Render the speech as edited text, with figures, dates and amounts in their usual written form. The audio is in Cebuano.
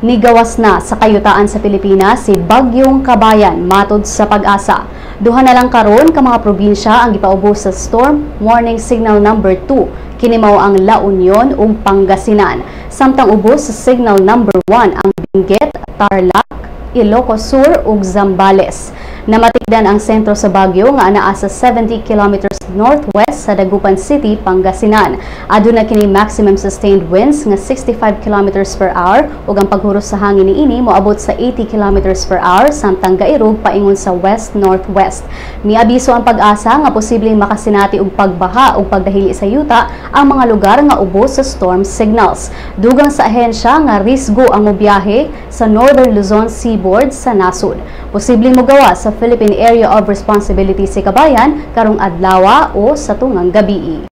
Nigawas na sa kayutaan sa Pilipinas si Bagyong Kabayan matod sa PAGASA. Duha na lang karon ka mga probinsya ang gipaubos sa Storm Warning Signal number 2. Kini mao ang La Union ug Pangasinan. Samtang ubos sa Signal number 1 ang Benguet, Tarlac, Ilocos Sur ug Zambales. Namatikdan ang sentro sa bagyo nga anaa sa 70 kilometers northwest sa Dagupan City, Pangasinan. Aduna kini maximum sustained winds nga 65 kilometers per hour ug ang paghuros sa hangin niini moabot sa 80 kilometers per hour samtang gairog paingon sa west-northwest. Miabiso ang PAGASA nga posibleng makasinati og pagbaha ug pagdahili sa yuta ang mga lugar nga ubos sa storm signals. Dugang sa ahensya nga risgo ang mobiyahe sa Northern Luzon seaboard sa nasod. Posibleng mogawas sa Philippine Area of Responsibility si Kabayan karong adlaw o sa tungang gabii.